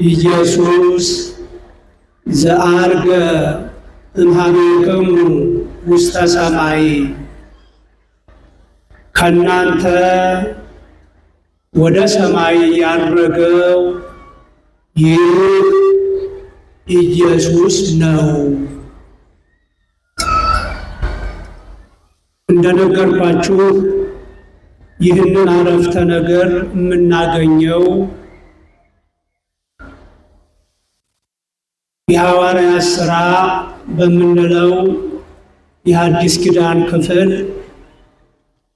ኢየሱስ ዘአርገ እምኀቤክሙ ውስተ ሰማይ፣ ከእናንተ ወደ ሰማይ ያረገው ይህ ኢየሱስ ነው። እንደነገርኳችሁ ይህንን አረፍተ ነገር የምናገኘው የሐዋርያት ሥራ በምንለው የሐዲስ ኪዳን ክፍል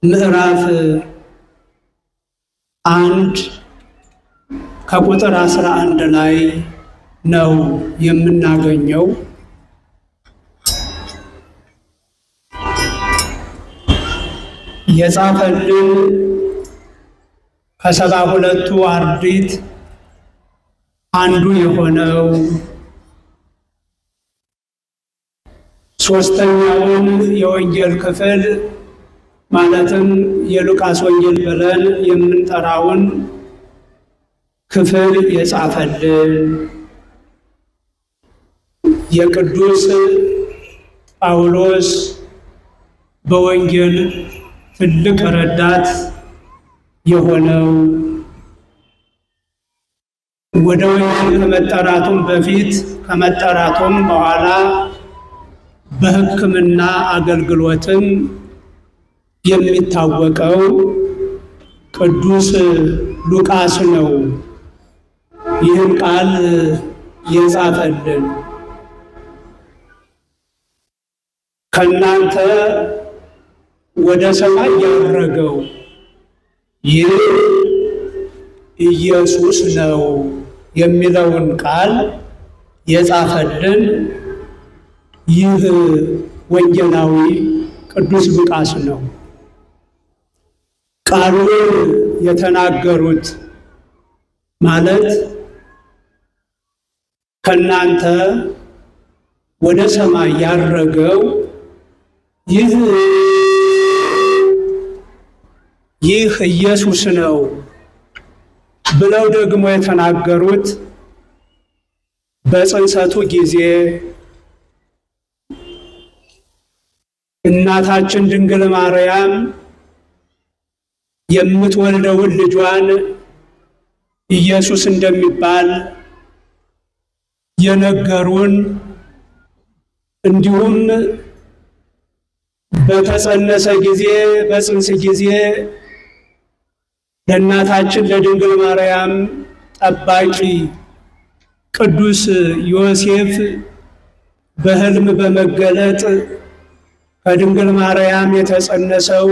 ምዕራፍ 1 ከቁጥር 11 ላይ ነው የምናገኘው። የጻፈልን ከ72ቱ አርድእት አንዱ የሆነው ሶስተኛውን የወንጌል ክፍል ማለትም የሉቃስ ወንጌል ብለን የምንጠራውን ክፍል የጻፈልን የቅዱስ ጳውሎስ በወንጌል ትልቅ ረዳት የሆነው ወደ ወንጌል ከመጠራቱም በፊት ከመጠራቱም በኋላ በሕክምና አገልግሎትም የሚታወቀው ቅዱስ ሉቃስ ነው። ይህን ቃል የጻፈልን ከእናንተ ወደ ሰማይ ያረገው ይህ ኢየሱስ ነው የሚለውን ቃል የጻፈልን ይህ ወንጌላዊ ቅዱስ ሉቃስ ነው። ቃሉን የተናገሩት ማለት ከእናንተ ወደ ሰማይ ያረገው ይህ ኢየሱስ ነው ብለው ደግሞ የተናገሩት በጽንሰቱ ጊዜ እናታችን ድንግል ማርያም የምትወልደውን ልጇን ኢየሱስ እንደሚባል የነገሩን፣ እንዲሁም በተጸነሰ ጊዜ በጽንስ ጊዜ ለእናታችን ለድንግል ማርያም ጠባቂ ቅዱስ ዮሴፍ በሕልም በመገለጥ ከድንግል ማርያም የተጸነሰው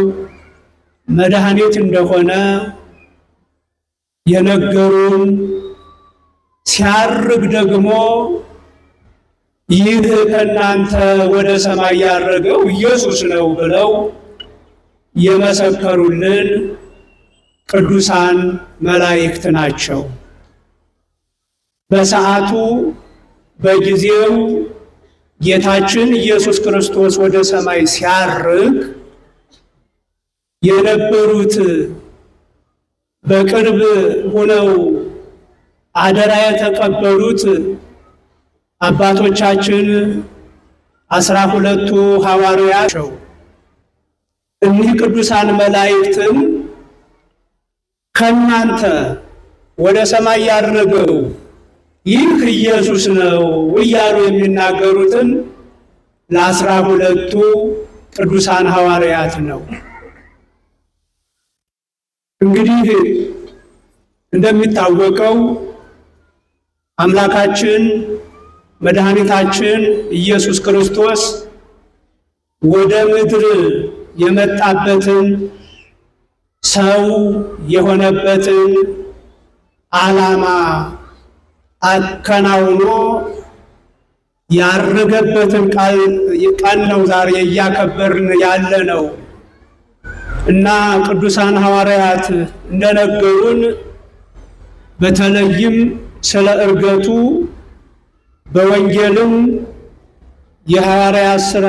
መድኃኒት እንደሆነ የነገሩን፣ ሲያርግ ደግሞ ይህ ከእናንተ ወደ ሰማይ ያረገው ኢየሱስ ነው ብለው የመሰከሩልን ቅዱሳን መላእክት ናቸው። በሰዓቱ በጊዜው ጌታችን ኢየሱስ ክርስቶስ ወደ ሰማይ ሲያርግ የነበሩት በቅርብ ሆነው አደራ የተቀበሉት አባቶቻችን 12ቱ ሐዋርያት እኒህ ቅዱሳን መላእክትም ከእናንተ ወደ ሰማይ ያረገው ይህ ኢየሱስ ነው እያሉ የሚናገሩትን ለ12ቱ ቅዱሳን ሐዋርያት ነው። እንግዲህ እንደሚታወቀው አምላካችን መድኃኒታችን ኢየሱስ ክርስቶስ ወደ ምድር የመጣበትን ሰው የሆነበትን ዓላማ አከናውኖ ያረገበትን ቀን ነው ዛሬ እያከበርን ያለ ነው እና ቅዱሳን ሐዋርያት እንደነገሩን በተለይም ስለ ዕርገቱ በወንጌልም የሐዋርያት ሥራ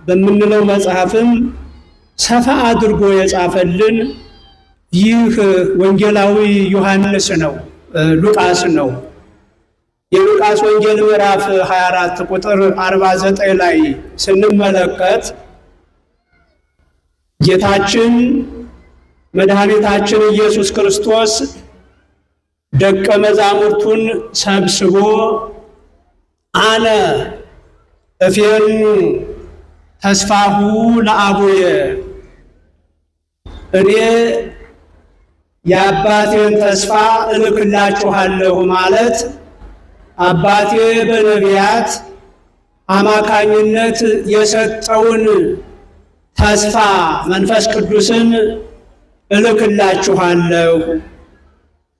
በምንለው መጽሐፍም ሰፋ አድርጎ የጻፈልን ይህ ወንጌላዊ ዮሐንስ ነው። ሉቃስ ነው። የሉቃስ ወንጌል ምዕራፍ 24 ቁጥር 49 ላይ ስንመለከት ጌታችን መድኃኒታችን ኢየሱስ ክርስቶስ ደቀ መዛሙርቱን ሰብስቦ አነ እፌኑ ተስፋሁ ለአቡየ፣ እኔ የአባቴን ተስፋ እልክላችኋለሁ ማለት አባቴ በነቢያት አማካኝነት የሰጠውን ተስፋ መንፈስ ቅዱስን እልክላችኋለሁ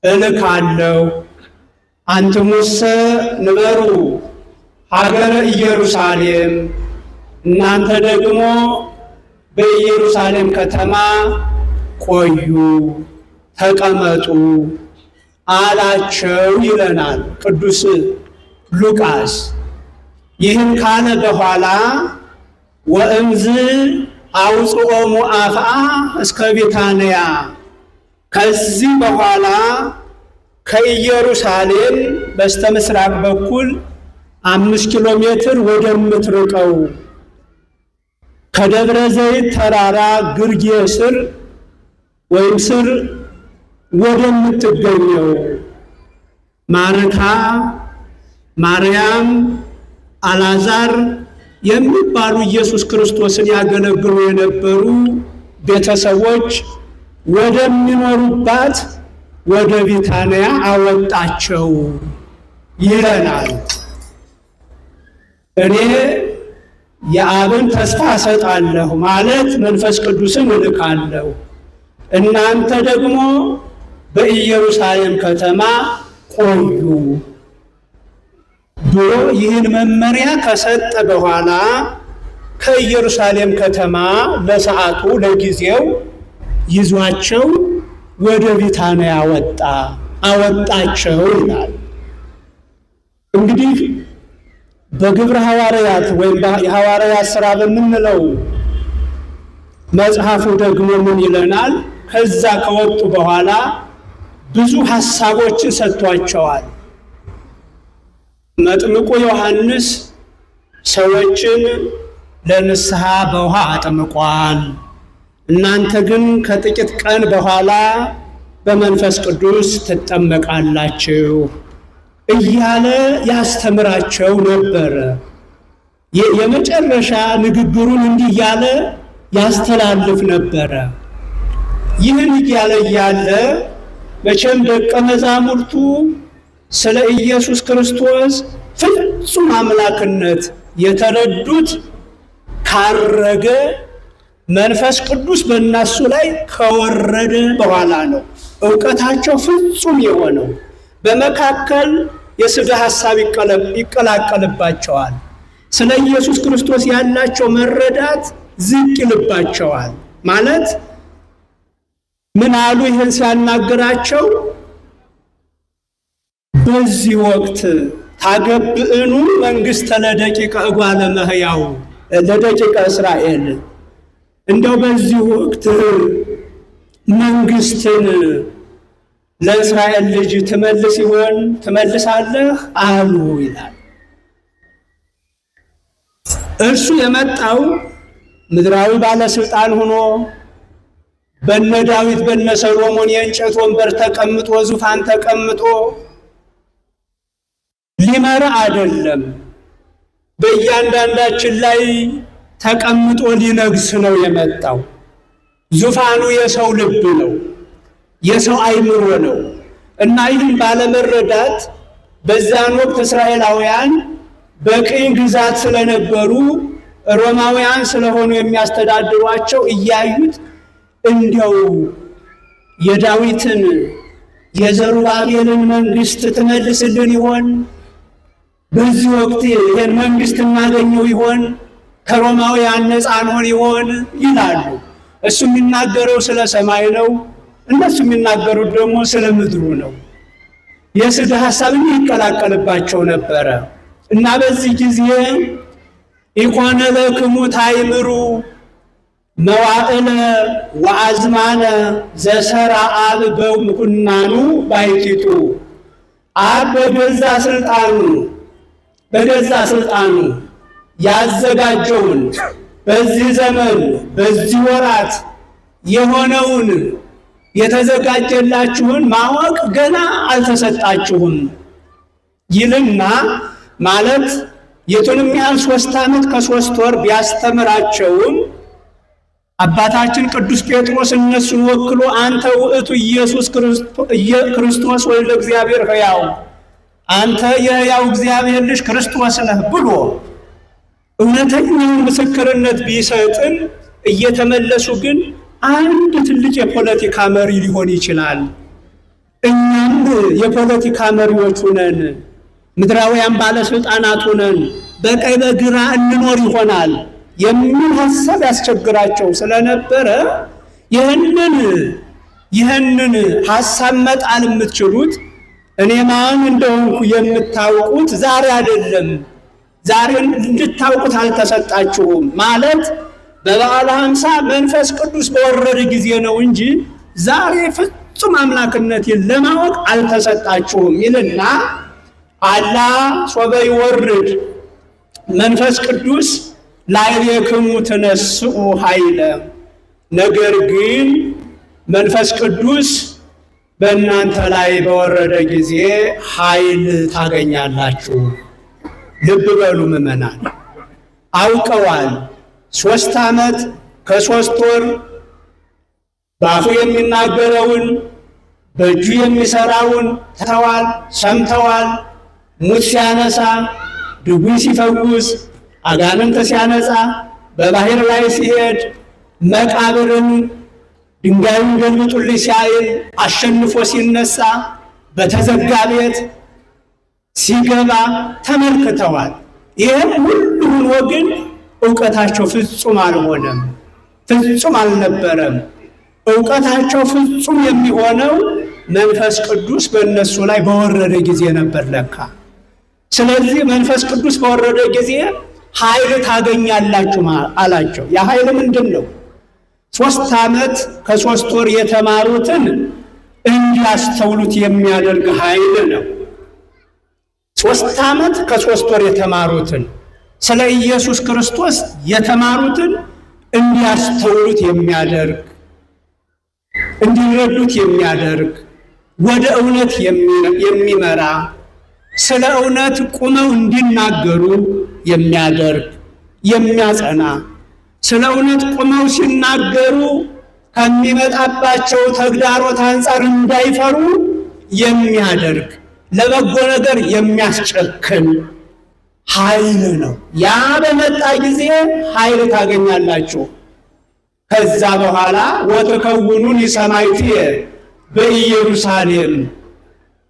እልካለሁ። አንትሙሰ ንበሩ ሀገረ ኢየሩሳሌም፣ እናንተ ደግሞ በኢየሩሳሌም ከተማ ቆዩ ተቀመጡ አላቸው ይለናል ቅዱስ ሉቃስ። ይህን ካለ በኋላ ወእምዝ አውጽኦሙ አፍአ እስከ ቢታንያ፣ ከዚህ በኋላ ከኢየሩሳሌም በስተምስራቅ በኩል 5 ኪሎ ሜትር ወደምትርቀው ከደብረ ዘይት ተራራ ግርጌ ስር ወይም ስር ወደምትገኘው ማርታ፣ ማርያም፣ አላዛር የሚባሉ ኢየሱስ ክርስቶስን ያገለግሉ የነበሩ ቤተሰቦች ወደሚኖሩባት ወደ ቢታንያ አወጣቸው ይለናል። እኔ የአብን ተስፋ እሰጣለሁ ማለት መንፈስ ቅዱስን እልካለሁ፣ እናንተ ደግሞ በኢየሩሳሌም ከተማ ቆዩ ብሎ ይህን መመሪያ ከሰጠ በኋላ ከኢየሩሳሌም ከተማ ለሰዓቱ ለጊዜው ይዟቸው ወደ ቢታንያ ወጣ አወጣቸው ይላል። እንግዲህ በግብረ ሐዋርያት ወይም የሐዋርያት ሥራ በምንለው መጽሐፉ ደግሞ ምን ይለናል? ከዛ ከወጡ በኋላ ብዙ ሐሳቦችን ሰጥቷቸዋል። መጥምቁ ዮሐንስ ሰዎችን ለንስሐ በውሃ አጥምቋል። እናንተ ግን ከጥቂት ቀን በኋላ በመንፈስ ቅዱስ ትጠመቃላችሁ እያለ ያስተምራቸው ነበረ። የመጨረሻ ንግግሩን እንዲህ እያለ ያስተላልፍ ነበረ። ይህን እያለ እያለ መቼም ደቀ መዛሙርቱ ስለ ኢየሱስ ክርስቶስ ፍጹም አምላክነት የተረዱት ካረገ መንፈስ ቅዱስ በእነሱ ላይ ከወረደ በኋላ ነው እውቀታቸው ፍጹም የሆነው። በመካከል የሥጋ ሐሳብ ይቀላቀልባቸዋል። ስለ ኢየሱስ ክርስቶስ ያላቸው መረዳት ዝቅ ይልባቸዋል። ማለት ምን አሉ? ይህን ሲያናግራቸው በዚህ ወቅት ታገብእኑ መንግሥተ ለደቂቀ እጓለ እመሕያው ለደቂቀ እስራኤል፣ እንደው በዚህ ወቅት መንግስትን ለእስራኤል ልጅ ትመልስ ይሆን ትመልሳለህ አሉ ይላል። እርሱ የመጣው ምድራዊ ባለስልጣን ሆኖ በነ ዳዊት በነ ሰሎሞን የእንጨት ወንበር ተቀምጦ ዙፋን ተቀምጦ ሊመራ አይደለም። በእያንዳንዳችን ላይ ተቀምጦ ሊነግስ ነው የመጣው። ዙፋኑ የሰው ልብ ነው፣ የሰው አይምሮ ነው። እና ይህን ባለመረዳት በዚያን ወቅት እስራኤላውያን በቅኝ ግዛት ስለነበሩ ሮማውያን ስለሆኑ የሚያስተዳድሯቸው እያዩት እንዲያው የዳዊትን የዘሩባቤልን መንግስት ትመልስልን ይሆን? በዚህ ወቅት ይህን መንግስት እናገኘው ይሆን? ከሮማውያን ነፃ እንሆን ይሆን ይላሉ። እሱ የሚናገረው ስለ ሰማይ ነው፣ እነሱ የሚናገሩት ደግሞ ስለ ምድሩ ነው። የስጋ ሐሳብ ይቀላቀልባቸው ነበረ እና በዚህ ጊዜ ኢኮነ ለክሙ ታይምሩ መዋዕለ ወአዝማነ ዘሰራ አብ በምኩናኑ ባሕቲቱ፣ አብ በገዛ ስልጣኑ ያዘጋጀውን በዚህ ዘመን በዚህ ወራት የሆነውን የተዘጋጀላችሁን ማወቅ ገና አልተሰጣችሁም ይልና፣ ማለት የቱንም ያህል 3 ዓመት ከ3 ወር ቢያስተምራቸውም አባታችን ቅዱስ ጴጥሮስ እነሱን ወክሎ "አንተ ውእቱ ኢየሱስ ክርስቶስ ወልደ እግዚአብሔር ሕያው፣ አንተ የሕያው እግዚአብሔር ልጅ ክርስቶስ ነህ" ብሎ እውነተኛውን ምስክርነት ቢሰጥን፣ እየተመለሱ ግን አንድ ትልቅ የፖለቲካ መሪ ሊሆን ይችላል፣ እኛም የፖለቲካ መሪዎች ሁነን፣ ምድራውያን ባለስልጣናት ሁነን በቀኝ በግራ እንኖር ይሆናል የሚል ሀሳብ ያስቸግራቸው ስለነበረ ይህንን ሀሳብ መጣል የምትችሉት፣ እኔ ማን እንደሆንኩ የምታውቁት ዛሬ አይደለም፣ ዛሬ እንድታውቁት አልተሰጣችሁም፣ ማለት በበዓለ 50 መንፈስ ቅዱስ በወረደ ጊዜ ነው እንጂ ዛሬ ፍጹም አምላክነቴን ለማወቅ አልተሰጣችሁም ይልና አላ ሶበ ይወርድ መንፈስ ቅዱስ ላዕሌክሙ ትነስኡ ኃይለ፣ ነገር ግን መንፈስ ቅዱስ በእናንተ ላይ በወረደ ጊዜ ኃይል ታገኛላችሁ። ልብ በሉ ምዕመናን፣ አውቀዋል። 3 ዓመት ከ3 ወር በአፉ የሚናገረውን በእጁ የሚሰራውን ተዋል፣ ሰምተዋል። ሙት ሲያነሳ፣ ድውይ ሲፈውስ፣ አጋንንት ሲያነጻ፣ በባህር ላይ ሲሄድ፣ መቃብርን ድንጋዩን ገልብጡልኝ ሲያይል አሸንፎ ሲነሳ፣ በተዘጋ ቤት ሲገባ ተመልክተዋል። ይህም ሁሉ ሆኖ ግን እውቀታቸው ፍጹም አልሆነም፣ ፍጹም አልነበረም። እውቀታቸው ፍጹም የሚሆነው መንፈስ ቅዱስ በእነሱ ላይ በወረደ ጊዜ ነበር ለካ። ስለዚህ መንፈስ ቅዱስ በወረደ ጊዜ ኃይል ታገኛላችሁ አላቸው። ያ ኃይል ምንድን ነው? 3 ዓመት ከ3 ወር የተማሩትን እንዲያስተውሉት የሚያደርግ ኃይል ነው። 3 ዓመት ከ3 ወር የተማሩትን፣ ስለ ኢየሱስ ክርስቶስ የተማሩትን እንዲያስተውሉት የሚያደርግ፣ እንዲረዱት የሚያደርግ፣ ወደ እውነት የሚመራ፣ ስለ እውነት ቁመው እንዲናገሩ የሚያደርግ፣ የሚያጸና፣ ስለ እውነት ቁመው ሲናገሩ ከሚመጣባቸው ተግዳሮት አንጻር እንዳይፈሩ የሚያደርግ፣ ለበጎ ነገር የሚያስጨክን ኃይል ነው። ያ በመጣ ጊዜ ኃይል ታገኛላችሁ። ከዛ በኋላ ወትከውኑኒ ሰማዕትየ በኢየሩሳሌም፣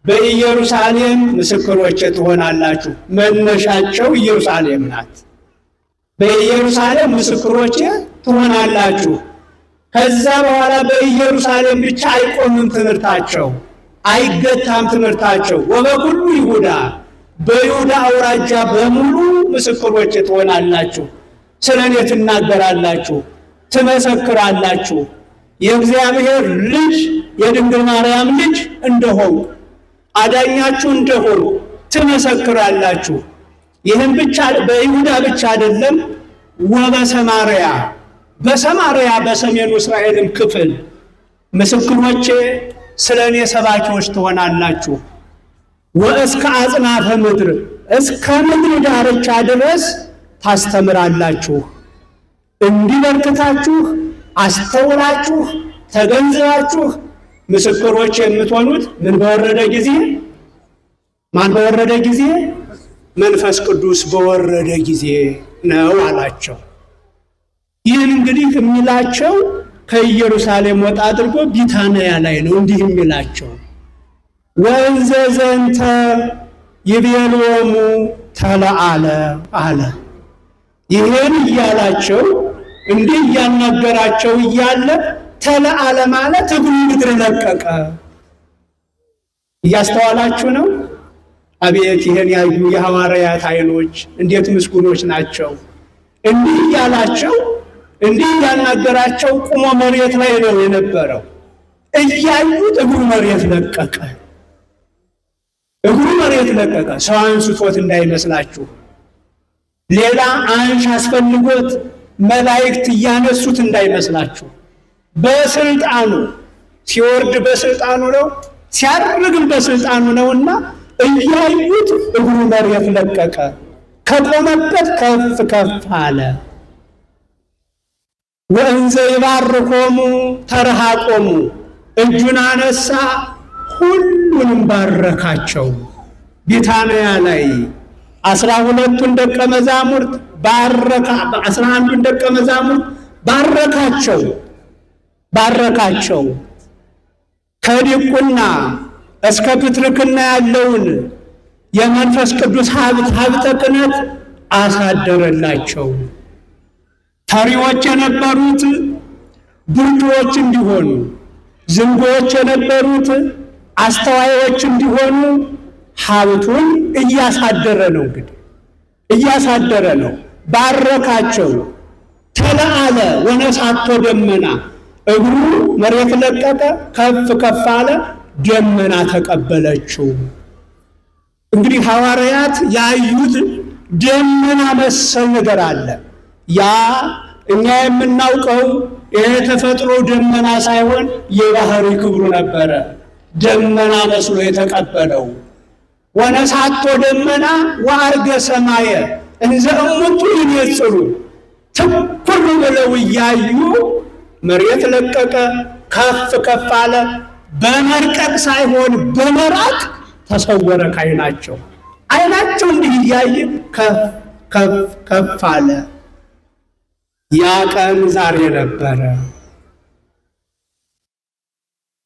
በኢየሩሳሌም ምስክሮቼ ትሆናላችሁ። መነሻቸው ኢየሩሳሌም ናት። በኢየሩሳሌም ምስክሮቼ ትሆናላችሁ። ከዛ በኋላ በኢየሩሳሌም ብቻ አይቆምም ትምህርታቸው፣ አይገታም ትምህርታቸው። ወበኩሉ ይሁዳ፣ በይሁዳ አውራጃ በሙሉ ምስክሮቼ ትሆናላችሁ። ስለ እኔ ትናገራላችሁ፣ ትመሰክራላችሁ። የእግዚአብሔር ልጅ፣ የድንግል ማርያም ልጅ እንደሆንኩ፣ አዳኛችሁ እንደሆንኩ ትመሰክራላችሁ። ይህም ብቻ በይሁዳ ብቻ አይደለም፣ ወበሰማርያ፣ በሰማርያ በሰሜኑ እስራኤልም ክፍል ምስክሮቼ፣ ስለ እኔ ሰባኪዎች ትሆናላችሁ። ወእስከ አጽናፈ ምድር፣ እስከ ምድር ዳርቻ ድረስ ታስተምራላችሁ። እንዲበርክታችሁ አስተውላችሁ ተገንዝባችሁ ምስክሮች የምትሆኑት ምን በወረደ ጊዜ? ማን በወረደ ጊዜ? መንፈስ ቅዱስ በወረደ ጊዜ ነው አላቸው። ይህን እንግዲህ የሚላቸው ከኢየሩሳሌም ወጣ አድርጎ ቢታንያ ላይ ነው እንዲህ የሚላቸው። ወእንዘ ዘንተ ይቤሎሙ ተለአለ አለ። ይህን እያላቸው፣ እንዲህ እያናገራቸው እያለ ተለአለ ማለት እግሩ ምድር ለቀቀ። እያስተዋላችሁ ነው? አቤት ይህን ያዩ የሐዋርያት ዓይኖች እንዴት ምስጉኖች ናቸው። እንዲህ እያላቸው፣ እንዲህ እያናገራቸው ቁሞ መሬት ላይ ነው የነበረው። እያዩት እግሩ መሬት ለቀቀ። እግሩ መሬት ለቀቀ። ሰው አንስቶት እንዳይመስላችሁ፣ ሌላ አንሽ አስፈልጎት መላእክት እያነሱት እንዳይመስላችሁ። በስልጣኑ ሲወርድ በስልጣኑ ነው፣ ሲያርግም በስልጣኑ ነውና እያዩት እግሩ መሬት ለቀቀ። ከቆመበት ከፍ ከፍ አለ። ወእንዘ ይባርኮሙ ተርሃቆሙ፣ እጁን አነሳ ሁሉንም ባረካቸው። ቢታንያ ላይ 12ቱን ደቀ መዛሙርት ባረካ፣ 11ዱን ደቀ መዛሙርት ባረካቸው ባረካቸው። ከዲቁና እስከ ፕትርክና ያለውን የመንፈስ ቅዱስ ሀብት ሀብተ ክህነት አሳደረላቸው። ፈሪዎች የነበሩት ብርቱዎች እንዲሆኑ፣ ዝንጉዎች የነበሩት አስተዋዮች እንዲሆኑ ሀብቱን እያሳደረ ነው። እንግዲህ እያሳደረ ነው። ባረካቸው። ተለአለ ወነሳቶ ደመና፣ እግሩ መሬት ለቀቀ፣ ከፍ ከፍ አለ፣ ደመና ተቀበለችው። እንግዲህ ሐዋርያት ያዩት ደመና መሰል ነገር አለ። ያ እኛ የምናውቀው የተፈጥሮ ደመና ሳይሆን የባህሪ ክብሩ ነበረ። ደመና መስሎ የተቀበለው ወነሳቶ ደመና ወአርገ ሰማየ እንዘ እሙንቱ ይኔጽሩ፣ ትኩር ብለው እያዩ መሬት ለቀቀ፣ ከፍ ከፍ አለ። በመርቀቅ ሳይሆን በመራቅ ተሰወረ ከዓይናቸው። ዓይናቸው እንዲህ እያየ ከፍ ከፍ ከፍ አለ። ያ ቀን ዛሬ ነበረ።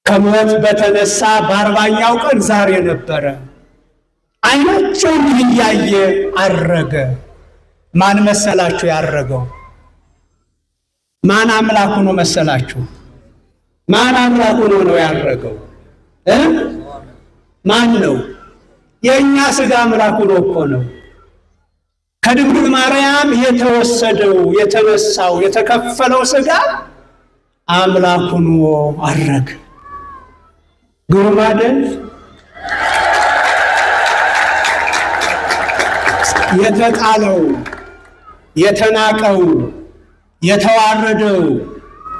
ከሞት በተነሳ በ40ኛው ቀን ዛሬ ነበረ። ዓይናቸው እንዲህ እያየ አረገ። ማን መሰላችሁ ያረገው? ማን አምላክ ሆኖ መሰላችሁ? ማን አምላክ ሆኖ ነው ያረገው? ማን ነው? የእኛ ስጋ አምላክ ሆኖ እኮ ነው። ከድንግል ማርያም የተወሰደው የተነሳው የተከፈለው ስጋ አምላክ ሆኖ አረገ። ግሩም አይደል? የተጣለው የተናቀው የተዋረደው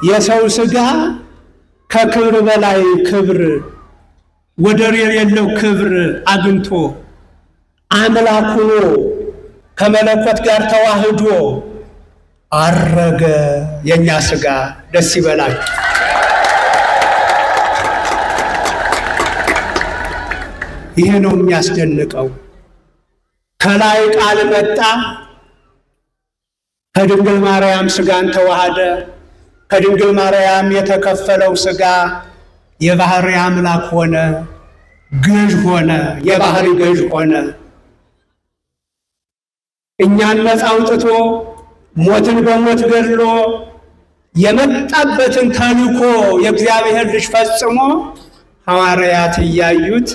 የሰው ስጋ ከክብር በላይ ክብር ወደር የሌለው ክብር አግኝቶ አምላክ ሆኖ ከመለኮት ጋር ተዋህዶ አረገ። የኛ ስጋ ደስ ይበላችሁ። ይሄ ነው የሚያስደንቀው። ከላይ ቃል መጣ፣ ከድንግል ማርያም ስጋን ተዋሃደ። ከድንግል ማርያም የተከፈለው ስጋ የባህሪ አምላክ ሆነ፣ ገዥ ሆነ፣ የባህሪ ገዥ ሆነ። እኛን ነፃ አውጥቶ ሞትን በሞት ገድሎ የመጣበትን ተልኮ የእግዚአብሔር ልጅ ፈጽሞ ሐዋርያት እያዩት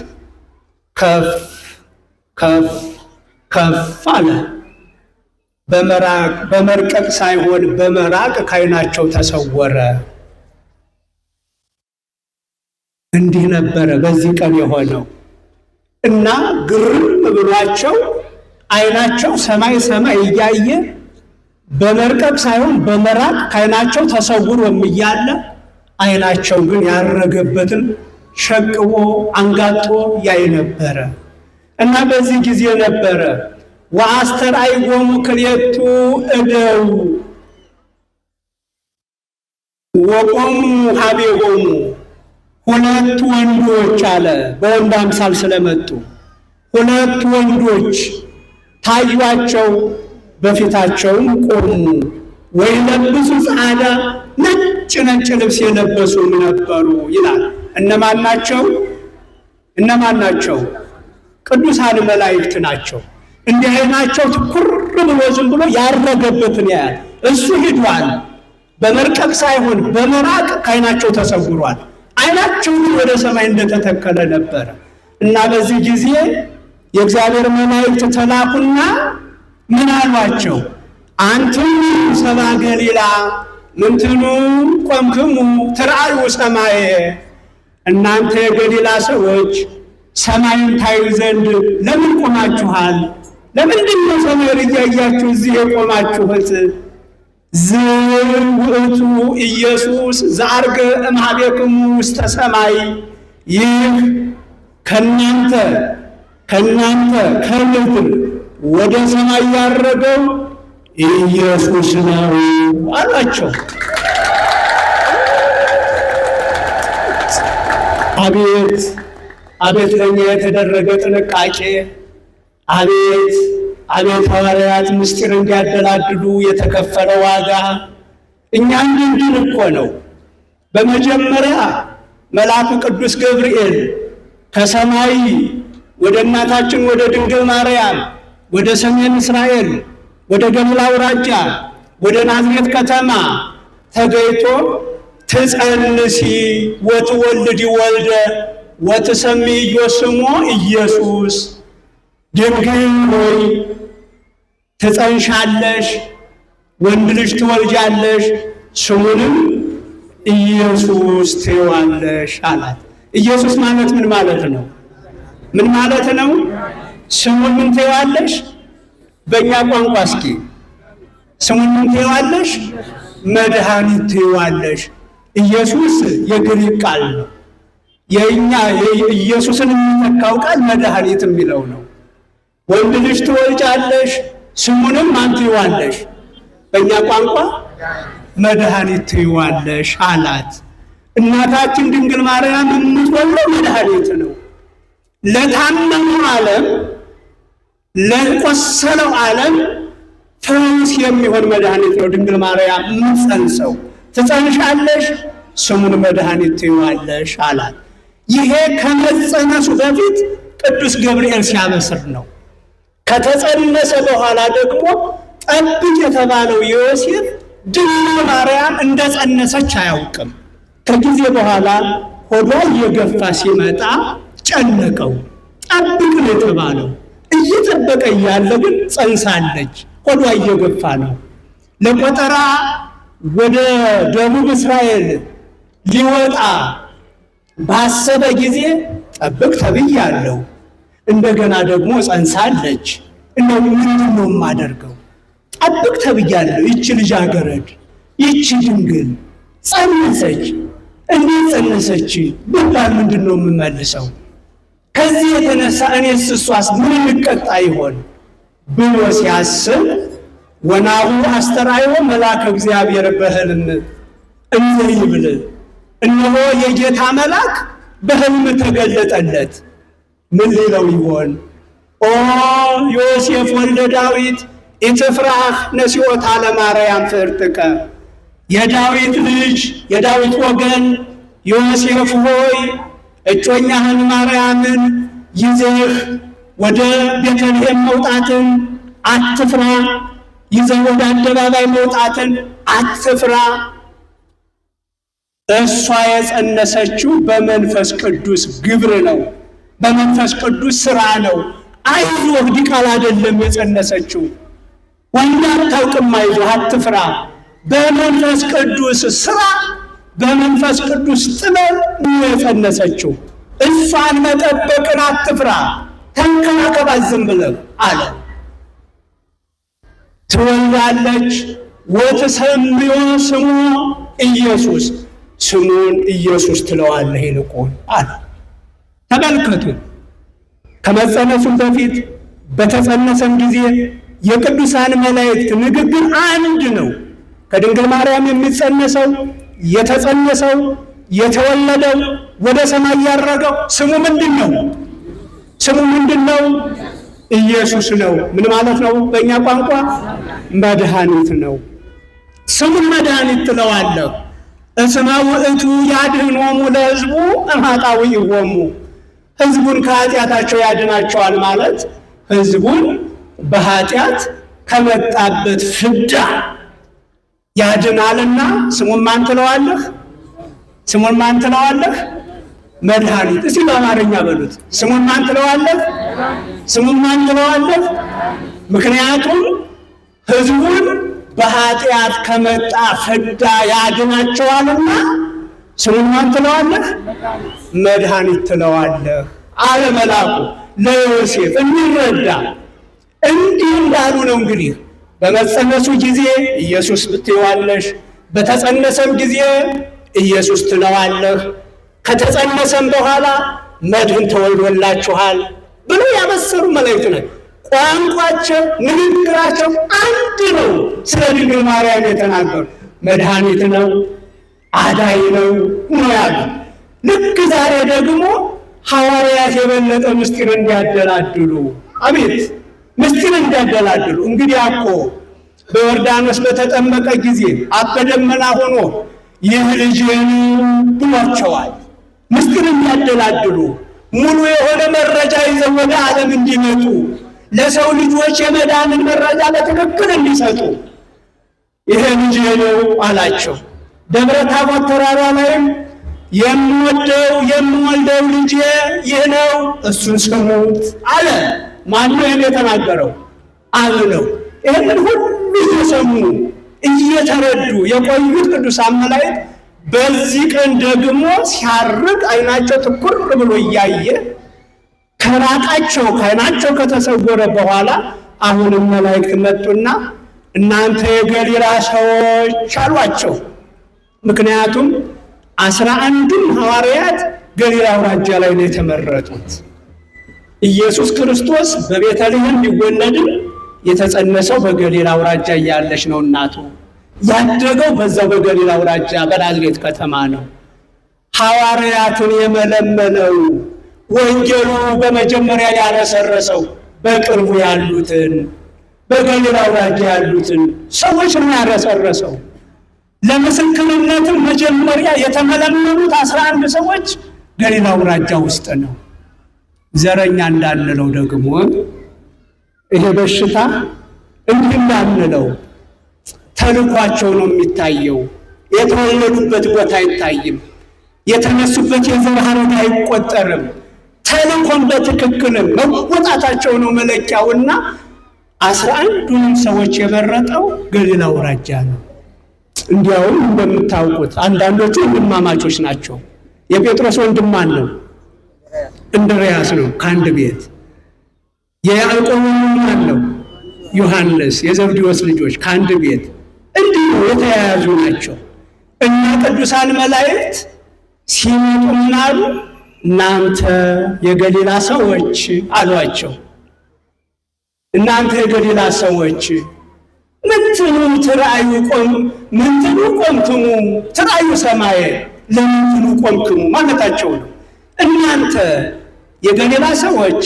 ከፍ ከፍ ከፍ አለ። በመርቀቅ ሳይሆን በመራቅ ከዓይናቸው ተሰወረ። እንዲህ ነበረ በዚህ ቀን የሆነው እና ግርም ብሏቸው ዓይናቸው ሰማይ ሰማይ እያየ በመርቀቅ ሳይሆን በመራቅ ከዓይናቸው ተሰውሮም እያለ ዓይናቸው ግን ያረገበትን ሸቅቦ አንጋጦ ያይ ነበረ። እና በዚህ ጊዜ ነበረ ወአስተርአይዎሙ ክልኤቱ እደው ወቆሙ ሀቤሆሙ፣ ሁለት ወንዶች አለ። በወንድ አምሳል ስለመጡ ሁለት ወንዶች ታዩአቸው፣ በፊታቸውም ቆሙ። ወይለብሱ ጻዕዳ፣ ነጭ ነጭ ልብስ የለበሱም ነበሩ ይላል። እነማን ናቸው? እነማን ናቸው? ቅዱሳን መላእክት ናቸው። እንዲህ ዓይናቸው ትኩር ብሎ ዝም ብሎ ያረገበትን ያያል። እሱ ሂዷል። በመርቀቅ ሳይሆን በመራቅ ከዓይናቸው ተሰውሯል። ዓይናቸው ግን ወደ ሰማይ እንደተተከለ ነበረ። እና በዚህ ጊዜ የእግዚአብሔር መላእክት ተላኩና ምን አሏቸው? አንትሙ ሰብአ ገሊላ ምንትኑ ቆምክሙ ትርአዩ ሰማየ፣ እናንተ የገሊላ ሰዎች ሰማይን ታዩ ዘንድ ለምን ቆማችኋል? ለምንድን ነው ሰማይን እያያችሁ እዚህ የቆማችሁት? ዝውእቱ ኢየሱስ ዘዐርገ እምኀቤክሙ ውስተ ሰማይ፣ ይህ ከናንተ ከናንተ ከምድር ወደ ሰማይ ያረገው ኢየሱስ ነው አሏቸው። አቤት አቤት ለእኛ የተደረገ ጥንቃቄ! አቤት አቤት ሐዋርያት ምስጢር እንዲያደላድሉ የተከፈለ ዋጋ! እኛ እንድንድን እኮ ነው። በመጀመሪያ መልአኩ ቅዱስ ገብርኤል ከሰማይ ወደ እናታችን ወደ ድንግል ማርያም ወደ ሰሜን እስራኤል ወደ ገሊላ አውራጃ ወደ ናዝሬት ከተማ ተገኝቶ ትጸንሲ ወትወልዲ ወልደ ወትሰምይዮ ስሞ ኢየሱስ፣ ድንግል ሆይ ትጸንሻለሽ፣ ወንድ ልጅ ትወልጃለሽ፣ ስሙንም ኢየሱስ ትይዋለሽ አላት። ኢየሱስ ማለት ምን ማለት ነው? ምን ማለት ነው? ስሙን ምን ትይዋለሽ? በእኛ ቋንቋ እስኪ ስሙን ምን ትይዋለሽ? መድኃኒት ትይዋለሽ። ኢየሱስ የግሪክ ቃል ነው። የእኛ ኢየሱስን የሚተካው ቃል መድኃኒት የሚለው ነው። ወንድ ልጅ ትወልጃለሽ፣ ስሙንም ማን ትይዋለሽ? በእኛ ቋንቋ መድኃኒት ትይዋለሽ አላት። እናታችን ድንግል ማርያም የምትወልደው መድኃኒት ነው። ለታመሙ ዓለም፣ ለቆሰለው ዓለም ፈውስ የሚሆን መድኃኒት ነው ድንግል ማርያም የምትጸንሰው። ትጸንሻለሽ፣ ስሙን መድኃኒት ትይዋለሽ አላት። ይሄ ከመጸነሱ በፊት ቅዱስ ገብርኤል ሲያበስር ነው። ከተጸነሰ በኋላ ደግሞ ጠብቅ የተባለው ዮሴፍ ድንግል ማርያም እንደጸነሰች አያውቅም። ከጊዜ በኋላ ሆዷ እየገፋ ሲመጣ ጨነቀው። ጠብቅ ነው የተባለው። እየጠበቀ እያለ ግን ጸንሳለች። ሆዷ እየገፋ ነው። ለቆጠራ ወደ ደቡብ እስራኤል ሊወጣ ባሰበ ጊዜ ጠብቅ ተብያለሁ፣ እንደገና ደግሞ ጸንሳለች። እንደው ምንድን ነው የማደርገው? ጠብቅ ተብያለሁ። ይቺ ልጃገረድ ይቺ ድንግል ጸነሰች። እንዴት ጸነሰች ብባል ምንድን ነው የምመልሰው? ከዚህ የተነሳ እኔስ እሷስ ምን እንቀጣ ይሆን ብሎ ሲያስብ ወናሁ አስተርአዮ መልአከ እግዚአብሔር በሕልም እንዘ ይብል፣ እነሆ የጌታ መልአክ በሕልም ተገለጠለት። ምን ሊለው ይሆን? ኦ ዮሴፍ ወልደ ዳዊት ኢትፍራህ ነሲኦታ ለማርያም ፍርጥቀ፣ የዳዊት ልጅ የዳዊት ወገን ዮሴፍ ሆይ እጮኛህን ማርያምን ይዘህ ወደ ቤተልሔም መውጣትን አትፍራ፣ ይዘህ ወደ አደባባይ መውጣትን አትፍራ። እሷ የጸነሰችው በመንፈስ ቅዱስ ግብር ነው፣ በመንፈስ ቅዱስ ስራ ነው። አይዞህ ዲቃላ አይደለም የጸነሰችው፣ ወንድ አታውቅም። አይዞህ አትፍራ። በመንፈስ ቅዱስ ስራ በመንፈስ ቅዱስ ጥበብ ነው የጸነሰችው። እሷን መጠበቅን አትፍራ፣ ተንከባከባት ዝም ብለህ አለ። ትወልዳለች፣ ወትሰምዮ ስሞ ኢየሱስ፣ ስሙን ኢየሱስ ትለዋለህ ይልቁን አለ። ተመልከቱ፣ ከመጸነሱም በፊት በተጸነሰም ጊዜ የቅዱሳን መላእክት ንግግር አንድ ነው። ከድንግል ማርያም የሚጸነሰው የተጸነሰው የተወለደው ወደ ሰማይ ያረገው ስሙ ምንድን ነው? ስሙ ምንድን ነው? ኢየሱስ ነው። ምን ማለት ነው? በእኛ ቋንቋ መድኃኒት ነው። ስሙን መድኃኒት ትለዋለህ። እስመ ውእቱ ያድኅኖሙ ለሕዝቡ እምኃጣውኢሆሙ፣ ሕዝቡን ከኃጢአታቸው ያድናቸዋል ማለት ሕዝቡን በኃጢአት ከመጣበት ፍዳ ያድናልና ስሙን ማን ትለዋለህ? ስሙን ማን ትለዋለህ? መድኃኒት። እስቲ በአማርኛ በሉት። ስሙን ማን ትለዋለህ? ስሙን ማን ትለዋለህ? ምክንያቱም ሕዝቡን በኃጢአት ከመጣ ፍዳ ያድናቸዋልና ስሙን ማን ትለዋለህ? መድኃኒት ትለዋለህ አለ መልአኩ ለዮሴፍ እንዲረዳ። እንዲህ እንዳሉ ነው እንግዲህ በመጸነሱ ጊዜ ኢየሱስ ብትይዋለሽ፣ በተጸነሰም ጊዜ ኢየሱስ ትለዋለህ፣ ከተጸነሰም በኋላ መድህን ተወልዶላችኋል ብሎ ያበሰሩ መላእክት ናቸው። ቋንቋቸው፣ ንግግራቸው አንድ ነው። ስለ ድንግል ማርያም የተናገሩ መድኃኒት ነው፣ አዳይ ነው ነው ያሉት። ልክ ዛሬ ደግሞ ሐዋርያት የበለጠ ምስጢር እንዲያደላድሉ፣ አቤት ምስጢር እንዲያደላድሉ። እንግዲህ እኮ በዮርዳኖስ በተጠመቀ ጊዜ አብ በደመና ሆኖ ይህ ልጄ ነው ብሏቸዋል። ምስጢር እንዲያደላድሉ፣ ሙሉ የሆነ መረጃ ይዘው ወደ ዓለም እንዲመጡ፣ ለሰው ልጆች የመዳንን መረጃ በትክክል እንዲሰጡ ይሄ ልጄ ነው አላቸው። ደብረ ታቦር ተራራ ላይም የምወደው የምወልደው ልጄ ይህ ነው፣ እሱን ስሙት አለ። ማነው ይህን የተናገረው? አብ ነው። ይህንን ሁሉ እየሰሙ እየተረዱ የቆዩት ቅዱሳን መላእክት በዚህ ቀን ደግሞ ሲያርግ ዓይናቸው ትኩር ብሎ እያየ ከራቃቸው ከዓይናቸው ከተሰወረ በኋላ አሁንም መላእክት መጡና እናንተ የገሊላ ሰዎች አሏቸው። ምክንያቱም 11ዱም ሐዋርያት ገሊላ አውራጃ ላይ ነው የተመረጡት። ኢየሱስ ክርስቶስ በቤተልሔም ቢወለድም የተጸነሰው በገሊላ አውራጃ እያለች ነው እናቱ። ያደገው በዛው በገሊላ አውራጃ በናዝሬት ከተማ ነው። ሐዋርያትን የመለመለው ወንጌሉ በመጀመሪያ ያረሰረሰው በቅርቡ ያሉትን በገሊላ አውራጃ ያሉትን ሰዎች ነው ያረሰረሰው። ለምስክርነትም መጀመሪያ የተመለመሉት 11 ሰዎች ገሊላ አውራጃ ውስጥ ነው። ዘረኛ እንዳንለው ደግሞ ይሄ በሽታ እንዲህ እንዳንለው ተልኳቸው ነው የሚታየው። የተወለዱበት ቦታ አይታይም። የተነሱበት የዘር ሐረግ አይቆጠርም። ተልኮን በትክክልም መወጣታቸው ነው መለኪያውና 11ዱንም ሰዎች የመረጠው ገሊላ አውራጃ ነው። እንዲያውም እንደምታውቁት አንዳንዶቹ ወንድማማቾች ናቸው። የጴጥሮስ ወንድም ማን ነው? እንድርያስ ነው፣ ከአንድ ቤት። የያዕቆብ ወንድም ማን ነው? ዮሐንስ፣ የዘብዴዎስ ልጆች ከአንድ ቤት። እንዲሁ የተያያዙ ናቸው። እና ቅዱሳን መላእክት ሲመጡ ምን አሉ? እናንተ የገሊላ ሰዎች አሏቸው። እናንተ የገሊላ ሰዎች ምንትኑ ትርአዩ ቆም ምንትኑ ቆምክሙ ትርአዩ ሰማየ ለምንትኑ ቆምክሙ ማለታቸው ነው። እናንተ የገሊላ ሰዎች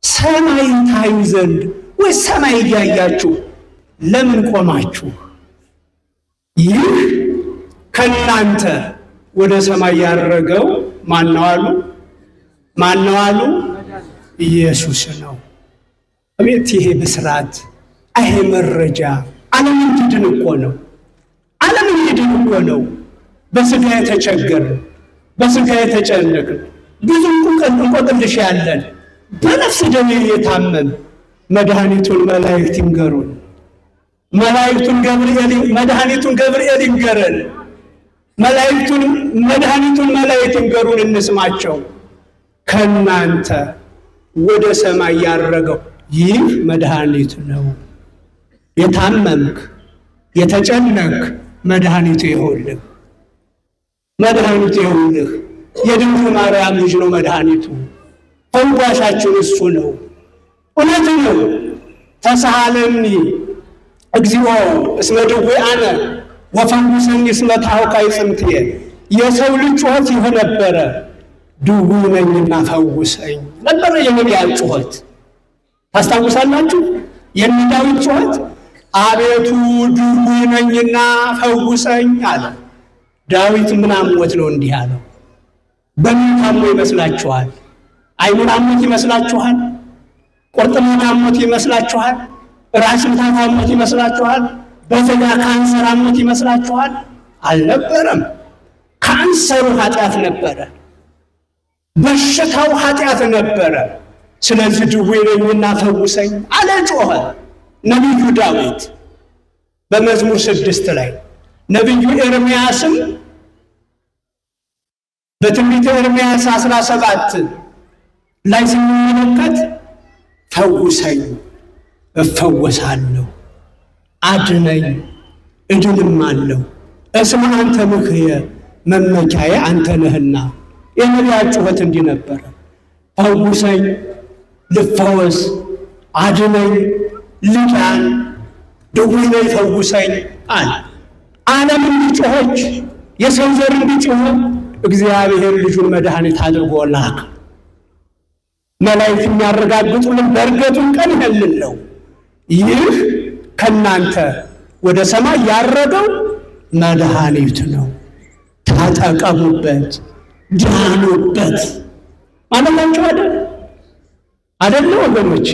ሰማይ ታዩ ዘንድ ወይ ሰማይ እያያችሁ ለምን ቆማችሁ? ይህ ከእናንተ ወደ ሰማይ ያረገው ማነው አሉ? ማነው አሉ? ኢየሱስ ነው። አቤት ይሄ ብስራት፣ ይሄ መረጃ ዓለም እንዲድን እኮ ነው። ዓለም እንዲድን እኮ ነው። በስጋ የተቸገርን፣ በስጋ የተጨነቅን፣ ብዙ እንቆቅልሽ ያለን፣ በነፍስ ደዌ የታመም መድኃኒቱን መላእክት ይንገሩን። መላእክቱን ገብርኤል መድኃኒቱን ገብርኤል ይንገረን። መላእክቱን መድኃኒቱን መላእክት ይንገሩን፣ እንስማቸው። ከእናንተ ወደ ሰማይ ያረገው ይህ መድኃኒት ነው። የታመምክ የተጨነክ መድኃኒቱ ይኸውልህ፣ መድኃኒቱ ይኸውልህ። የድንግል ማርያም ልጅ ነው መድኃኒቱ። ፈዋሻችን እሱ ነው። እውነት ነው። ተሳሃለኒ እግዚኦ እስመ ድውይ አነ ወፈውሰኒ እስመ ታውካይ ጽምትየ። የሰው ልጅ ጩኸት ይህ ነበረ፣ ድውይ ነኝና ፈውሰኝ ነበረ የነቢያን ጩኸት። ታስታውሳላችሁ? የነ ዳዊት ጩኸት አቤቱ ድውይ ነኝና ፈውሰኝ አለ። ዳዊት ምን አሞት ነው እንዲህ አለው? በምን ታሞ ይመስላችኋል? ዓይኑን አሞት ይመስላችኋል? ቁርጥማት አሞት ይመስላችኋል? ራስ ምታት አሞት ይመስላችኋል? በስጋ ካንሰር አሞት ይመስላችኋል? አልነበረም። ካንሰሩ ኃጢአት ነበረ። በሽታው ኃጢአት ነበረ። ስለዚህ ድውይ ነኝና ፈውሰኝ አለ፣ ጮኸ። ነቢዩ ዳዊት በመዝሙር 6 ላይ፣ ነቢዩ ኤርምያስም በትንቢተ ኤርምያስ 17 ላይ ስንመለከት ፈውሰኝ እፈወሳለሁ፣ አድነኝ እድንማለሁ፣ እስመ አንተ ምክየ መመኪያዬ አንተ ነህና። የነቢያት ጩኸት እንዲህ ነበረ። ፈውሰኝ ልፈወስ፣ አድነኝ ልዳን፣ ድውይ ነኝ ፈውሰኝ አለ። ዓለም እንዲጮኸች የሰው ዘር እንዲጮኸ እግዚአብሔር ልጁን መድኃኒት አድርጎ ላከ። መላእክት የሚያረጋግጡልን በዕርገቱን ቀን ይሄንን ነው። ይህ ከእናንተ ወደ ሰማይ ያረገው መድኃኒት ነው፣ ተጠቀሙበት፣ ዳኑበት ማለታቸው አይደል አይደለ ወገኖቼ?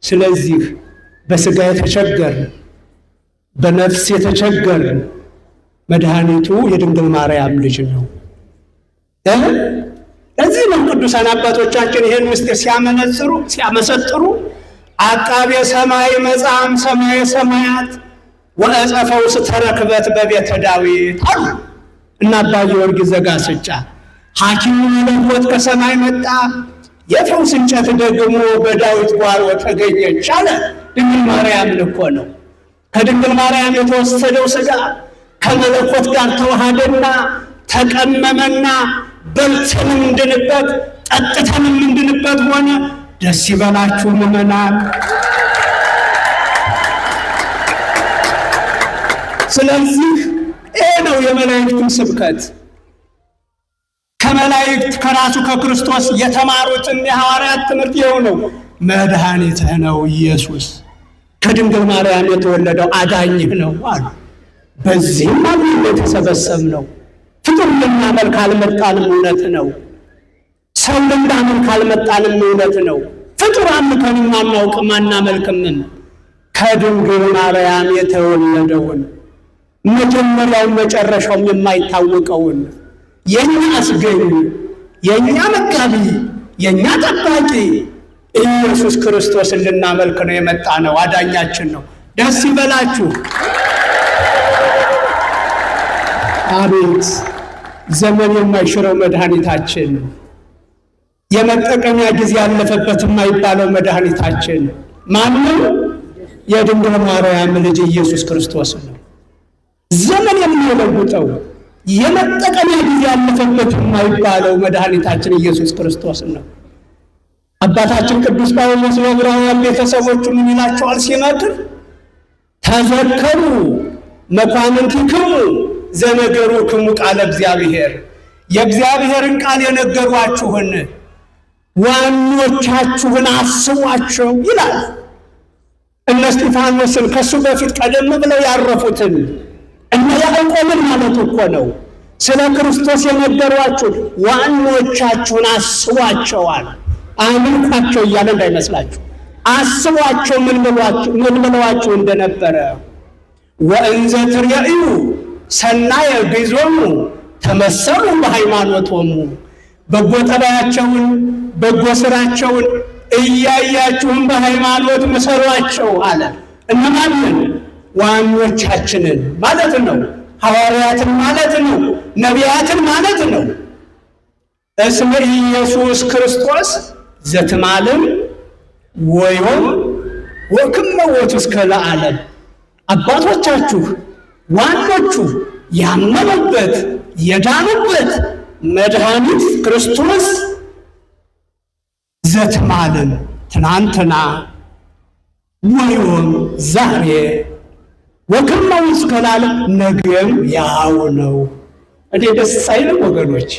ስለዚህ በስጋ የተቸገርን በነፍስ የተቸገርን መድኃኒቱ የድንግል ማርያም ልጅ ነው። ለዚህ ነው ቅዱሳን አባቶቻችን ይህን ምስጢር ሲያመነጽሩ ሲያመሰጥሩ አቃቤ ሰማይ መጻም ሰማየ ሰማያት ወዕፀ ፈውስ ተረክበት በቤተ ዳዊት አሉ እና አባ ጊዮርጊስ ዘጋስጫ። ሐኪሙ መለኮት ከሰማይ መጣ፣ የፈውስ እንጨት ደግሞ በዳዊት ጓሮ ተገኘች አለ። ድንግል ማርያምን እኮ ነው። ከድንግል ማርያም የተወሰደው ሥጋ ከመለኮት ጋር ተዋሃደና ተቀመመና በልተንም እንድንበት ጠጥተንም እንድንበት ሆነ። ደስ ይበላችሁ ምዕመናን። ስለዚህ ይሄ ነው የመላእክቱም ስብከት። ከመላእክት ከራሱ ከክርስቶስ የተማሩትን የሐዋርያት ትምህርት ይኸው ነው። መድኃኒትህ ነው ኢየሱስ፣ ከድንግል ማርያም የተወለደው አዳኝህ ነው አሉ። በዚህም አምነን የተሰበሰብነው ፍጡር ልናመልክ አልመጣንም፣ እውነት ነው። ሰው ልናመልክ አልመጣንም፣ እውነት ነው። ፍጡር አምልከንም አናውቅም፣ አናመልክምም። ከድንግል ማርያም የተወለደውን መጀመሪያውን መጨረሻውም የማይታወቀውን የኛ አስገኝ፣ የኛ መጋቢ፣ የኛ ጠባቂ ኢየሱስ ክርስቶስን ልናመልክ ነው የመጣ ነው። አዳኛችን ነው። ደስ ይበላችሁ። አቤት ዘመን የማይሽረው መድኃኒታችን፣ የመጠቀሚያ ጊዜ ያለፈበት የማይባለው መድኃኒታችን ማነው? የድንግል ማርያም ልጅ ኢየሱስ ክርስቶስ ነው። ዘመን የማይለውጠው የመጠቀሚያ ጊዜ ያለፈበት የማይባለው መድኃኒታችን ኢየሱስ ክርስቶስ ነው። አባታችን ቅዱስ ጳውሎስ ለዕብራውያን ቤተሰቦቹ ምን ይላቸዋል ሲመክር? ተዘከሩ መኳንንቲክሙ ዘነገሩክሙ ቃለ እግዚአብሔር፣ የእግዚአብሔርን ቃል የነገሯችሁን ዋኖቻችሁን አስቧቸው ይላል። እነ እስጢፋኖስን ከእሱ በፊት ቀደም ብለው ያረፉትን እነ ያዕቆብን ማለቱ እኮ ነው። ስለ ክርስቶስ የነገሯችሁ ዋኖቻችሁን አስቧቸዋል። አምልኳቸው እያለ እንዳይመስላችሁ፣ አስቧቸው ምን ብለዋችሁ እንደነበረ። ወእንዘ ትርእዩ ሰናየ ግዕዞሙ ተመሰሉ በሃይማኖቶሙ፣ በጎ ጠባያቸውን በጎ ስራቸውን እያያችሁም በሃይማኖት ምሰሏቸው አለ። እነማንን? ዋኖቻችንን ማለት ነው። ሐዋርያትን ማለት ነው። ነቢያትን ማለት ነው። እስመ ኢየሱስ ክርስቶስ ዘትማልም ወዮም ወክመ ውእቱ እስከ ለዓለም። አባቶቻችሁ ዋኖቹ ያመኑበት የዳኑበት መድኃኒት ክርስቶስ ዘትማልም ትናንትና ወዮም ዛሬ ወክመ ውእቱ እስከ ለዓለም ነገም ያው ነው። እንዴ ደስ አይልም ወገኖች?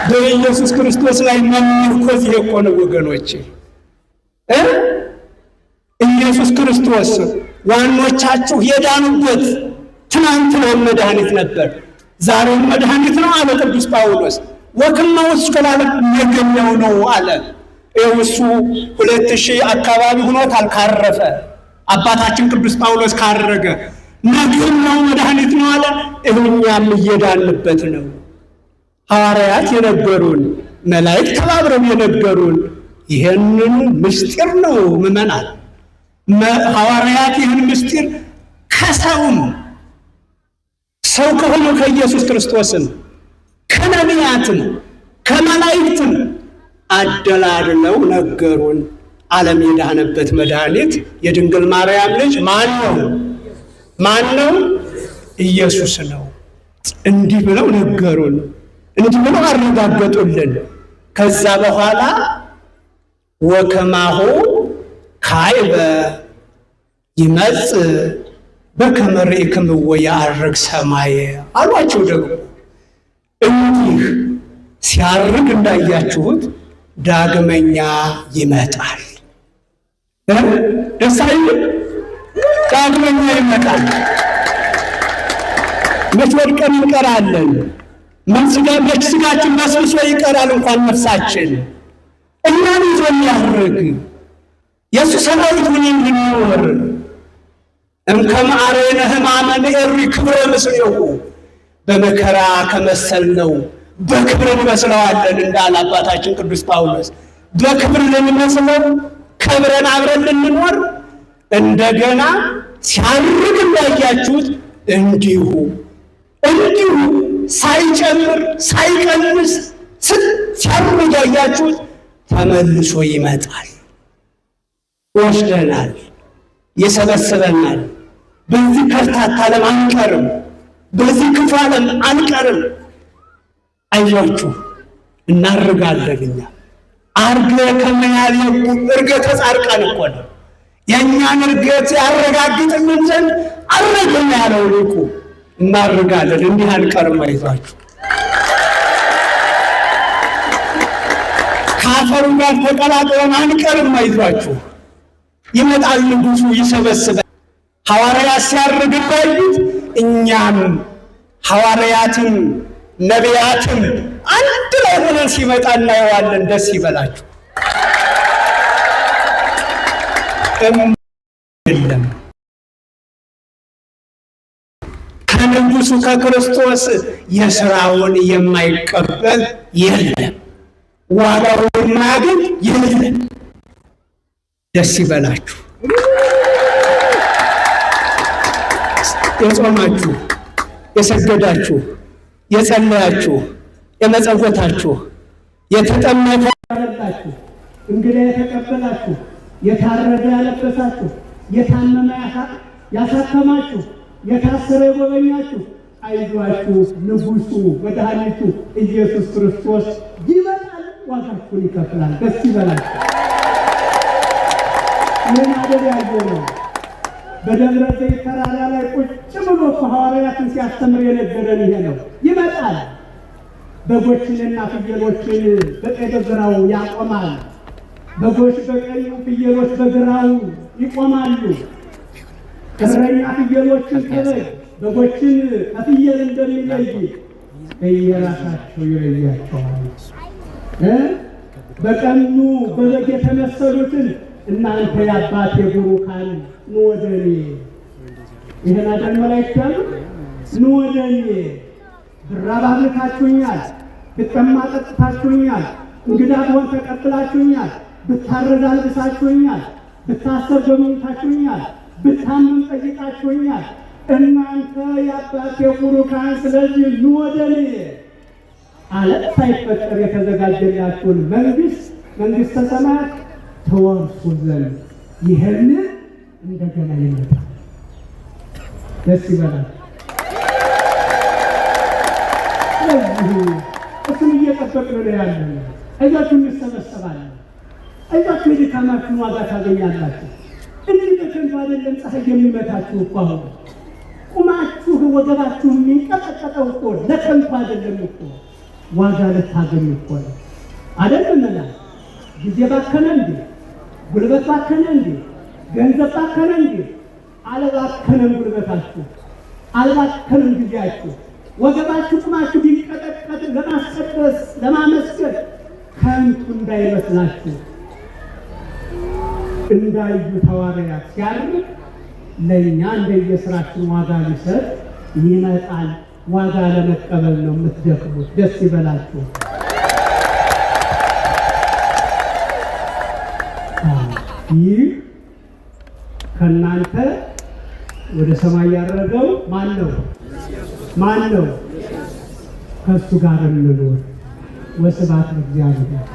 በኢየሱስ ክርስቶስ ላይ መመርኮዝ ይሄ እኮ ነው ወገኖች። ኢየሱስ ክርስቶስ ዋኖቻችሁ የዳኑበት ትናንትና መድኃኒት ነበር፣ ዛሬም መድኃኒት ነው አለ ቅዱስ ጳውሎስ። ወክመ ውእቱ እስከ ለዓለም ነገም ያው ነው አለ። ይኸው እሱ 2000 አካባቢ ሆኖታል ካረፈ፣ አባታችን ቅዱስ ጳውሎስ ካረገ ነገም ነው መድኃኒት ነው አለ። እኛም እየዳንበት ነው። ሐዋርያት የነገሩን መላእክት ተባብረው የነገሩን ይህንኑ ምስጢር ነው ምዕመናን። ሐዋርያት ይህን ምስጢር ከሰውም ሰው ከሆነው ከኢየሱስ ክርስቶስም ከነቢያትም ከመላእክትም አደላድለው ነገሩን። ዓለም የዳነበት መድኃኒት የድንግል ማርያም ልጅ ማን ነው? ማን ነው? ኢየሱስ ነው። እንዲህ ብለው ነገሩን፣ እንዲህ ብለው አረጋገጡልን። ከዛ በኋላ ወከማሁ ካዕበ ይመጽእ በከመ ርኢክምዎ የዐርግ ሰማየ አሏቸው። ደግሞ እንዲህ ሲያርግ እንዳያችሁት ዳግመኛ ይመጣል። ደስ አይልም? ዳግመኛ ይመጣል። መች ወድቀን እንቀራለን? መች ስጋችን በስብሶ ይቀራል? እንኳን ነፍሳችን እኛን ይዞ የሚያርግ የእሱ ሰራዊት ምን እንድንኖር እምከመ አርአየነ ሕማመ ንዔሪ ክብረ ምስሌሁ በመከራ ከመሰልነው በክብር እንመስለዋለን እንዳለ አባታችን ቅዱስ ጳውሎስ በክብር ልንመስለው ከብረን አብረን ልንኖር እንደገና ሲያርግ እንዳያችሁት እንዲሁ እንዲሁ ሳይጨምር ሳይቀንስ ሲያርግ ያያችሁት ተመልሶ ይመጣል። ይወስደናል፣ ይሰበስበናል። በዚህ ከርታታ ዓለም አንቀርም። በዚህ ክፉ ዓለም አንቀርም። አይዟችሁ እናርጋለን። እኛ አርገ ከመያል እርገተ ጻድቃን እኮ ነው። የእኛን እርገት ያረጋግጥልን ዘንድ አረገን ያለው ሊቁ እናርጋለን። እንዲህ አንቀርም። አይዟችሁ ከአፈሩ ጋር ተቀላቅለን አንቀርም። አይዟችሁ ይመጣል ንጉሡ ይሰበስበ ሐዋርያት ሲያርግ እንዳዩት እኛም ሐዋርያትም ነቢያትም አንድ ላይ ሆነን ሲመጣ እናየዋለን። ደስ ይበላችሁ። የለም ከንጉሡ ከክርስቶስ የሥራውን የማይቀበል የለም፣ ዋጋውን የማያገኝ የለም። ደስ ይበላችሁ። የጾማችሁ፣ የሰገዳችሁ፣ የጸለያችሁ፣ የመጸወታችሁ፣ የተጠመቀ ያበላችሁ፣ እንግዳ የተቀበላችሁ፣ የታረደ ያለበሳችሁ፣ የታመመ ያሳከማችሁ፣ የታሰረ የጎበኛችሁ አይዟችሁ፣ ንጉሡ መድኃኒቱ ኢየሱስ ክርስቶስ ይመጣል፣ ዋጋችሁን ይከፍላል። ደስ ይበላችሁ። ይህን አደል ያየነው በደብረ ዘይት ተራራ ላይ ቁጭ ብሎ እኮ ሐዋርያትን ሲያስተምር የነገረን ይሄ ነው። ይመጣል፣ በጎችንና ፍየሎችን በቀኝ በግራው ያቆማል። በጎች በቀኙ፣ ፍየሎች በግራው ይቆማሉ። እረኛ ፍየሎችን ከበግ በጎችን ከፍየል እንደሚለይ እየራሳቸው ይለያቸዋል። በቀኑ በበግ የተመሰሉትን እናንተ የአባቴ ቡሩካን ኑ ወደ እኔ። ይህን አይደል መላእክት ያሉት? ኑ ወደ እኔ፣ ብራብ አብልታችሁኛል፣ ብጠማ ጠጥታችሁኛል፣ እንግዳ ብሆን ተቀብላችሁኛል፣ ብታረዝ አልብሳችሁኛል፣ ብታሰር ጎብኝታችሁኛል፣ ብታመም ጠይቃችሁኛል። እናንተ የአባቴ ቡሩካን ስለዚህ ኑ ወደ እኔ። ዓለም ሳይፈጠር የተዘጋጀላችሁን መንግሥት መንግሥተ ሰማያት ተወርሱ ዘንድ ይህንን እንደገና ይመጣል። ደስ ይበላል። ስለዚህ እሱን እየጠበቅን ነው ያለን። አይዟችሁ እንሰበሰባለን። አይዟችሁ የድካማችሁን ዋጋ ታገኛላችሁ። እንዲህ በከንቱ አይደለም ፀሐይ የሚመታችሁ እኮ አሁን ቁማችሁ ወገባችሁ የሚንቀጠቀጠው እኮ ለከንቱ አይደለም እኮ ዋጋ ልታገኙ እኮ ነው። አይደለም ጊዜ ባከነ እንዴ? ጉልበት ባከነ እንዴ? ገንዘብ ባከነ እንዴ? አልባከነም። ጉልበታችሁ አልባከነም። ጊዜያችሁ ወገባችሁ ቁማችሁ ቢንቀጠቀጥ ለማስቀደስ ለማመስገን ከንቱ እንዳይመስላችሁ። እንዳዩ ሐዋርያት ሲያርግ ለእኛ እንደየስራችን ዋጋ ሊሰጥ ይመጣል። ዋጋ ለመቀበል ነው የምትደክሙት። ደስ ይበላችሁ። ይህ ከእናንተ ወደ ሰማይ ያረገው ማን ነው? ማን ነው? ከእሱ ጋር እንኖር። ወስብሐት ለእግዚአብሔር።